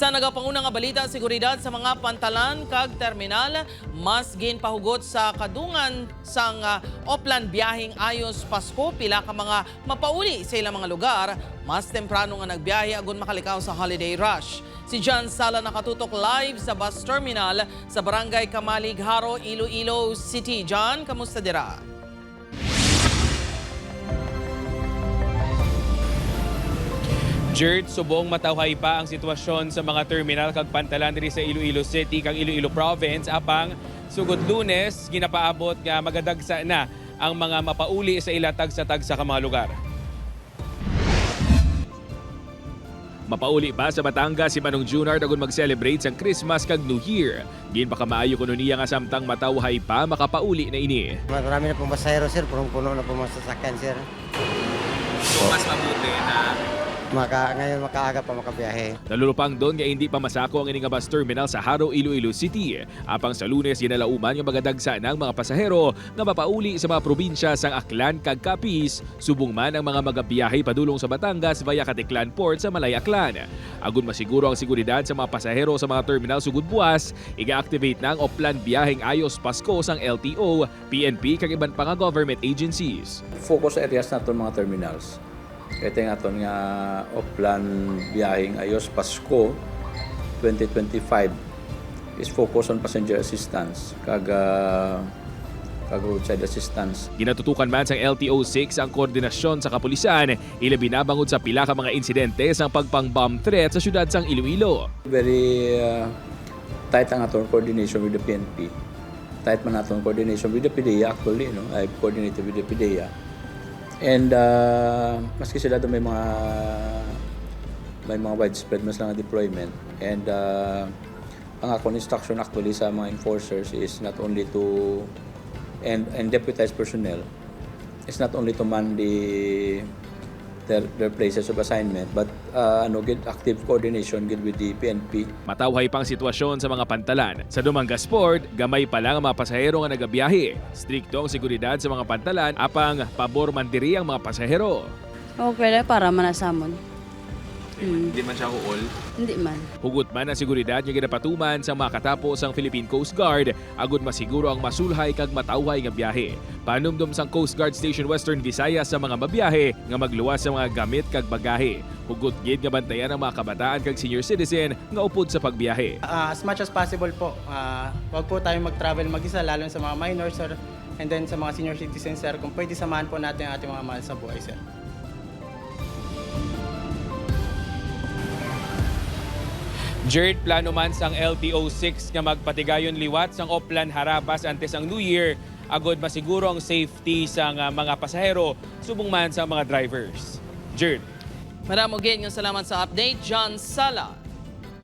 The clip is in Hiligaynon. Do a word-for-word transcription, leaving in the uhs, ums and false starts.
Sa nagapanguna nga balita, seguridad sa mga pantalan kag terminal, mas ginpahugot sa kadungan sang, ah, Oplan Biyaheng Ayos Pasko, pila ka mga mapauli sa ilang mga lugar mas temprano nga nagbiyahe agud makalikaw sa holiday rush. Si John Sala nakatutok live sa bus terminal sa Barangay Kamalig, Jaro, Iloilo City. John, kamusta dira? Jert, subong matawhay pa ang sitwasyon sa mga terminal kag pantalan diri sa Iloilo City kag Iloilo Province, apang sugod Lunes, ginapaabot nga magadagsa na ang mga mapauli sa ila tagsa-tagsa ka mga lugar. Mapauli pa sa Batangas si Manong Junard agud mag-celebrate sang Christmas kag New Year. Ginpakamaayo kuno niya nga samtang matawhay pa, makapauli na ini. Marami na pong pasahero, sir. Punong-puno na po mga sasakyan, sir. So, mas mabuti na maka-, ngayon, makaaga pa makabiyahe. Nalulupangdon nga indi pa masako ang ini nga bus terminal sa Jaro, Iloilo City. Apang sa Lunes, ginalauman nga magadagsa na ang mga pasahero nga mapauli sa mga probinsya sang Aklan kag Capiz, subong man ang mga magabiyahe padulong sa Batangas via Caticlan Port sa Malay, Aklan. Agud masiguro ang seguridad sa mga pasahero sa mga terminal sugod buwas, iga-activate na ang Oplan Biyaheng Ayos Pasko sang L T O, P N P, kag iban pa nga government agencies. Focus areas naton mga terminals. Kaya ito yung aton nga Oplan Biyaheng Ayos Pasko twenty twenty-five is focus on passenger assistance kag, ah, kag roadside assistance. Ginatutukan man sang L T O six ang koordinasyon sa kapulisan, ilabi na bangod sa pila ka mga insidente sang pagpang-bomb threat sa siyudad sang Iloilo. Very, ah, tight ang aton coordination with the P N P. Tight man aton coordination with the PDEA, actually, no? I've coordinated with the PDEA. And, ah, maski sila daw may mga, may mga widespread man sila nga deployment. And, ah, ang akon instruction actually sa mga enforcers is not only to, and, and deputized personnel, is not only to man the, their, their places of assignment, but, ah, ano gid, active coordination gid with the P N P. Matawhay pa ang sitwasyon sa mga pantalan. Sa Dumangas Port, gamay pa lang ang mga pasahero nga nagabiyahe. Strikto ang seguridad sa mga pantalan, apang pabor man diri ang mga pasahero. Okay lang, para man na sa amon. Okay man. Mm. Hindi man siya huol? Hindi man. Hugot man ang seguridad nga ginapatuman sa mga katapo sang Philippine Coast Guard, agud masiguro ang masulhay kag matawhay nga biyahe. Panumdom sang Coast Guard Station Western Visayas sa mga mabiyahe nga magluwas sa mga gamit kag bagahe. Hugot gid nga bantayan ang mga kabataan kag senior citizen nga upod sa pagbiyahe. Ah, as much as possible po, ah, wag po tayong mag-travel mag-isa, lalo sa mga minors, sir, and then sa mga senior citizens, sir. Kung pwede, samahan po natin ang ating mga mahal sa buhay, sir. Jerd, plano man sang L T O six nga magpatigayon liwat sang Oplan Harabas antes ang New Year, agud masiguro ang safety sang, ah, mga pasahero subong man sa mga drivers. Jerd. Madamo gid nga salamat sa update, John Sala.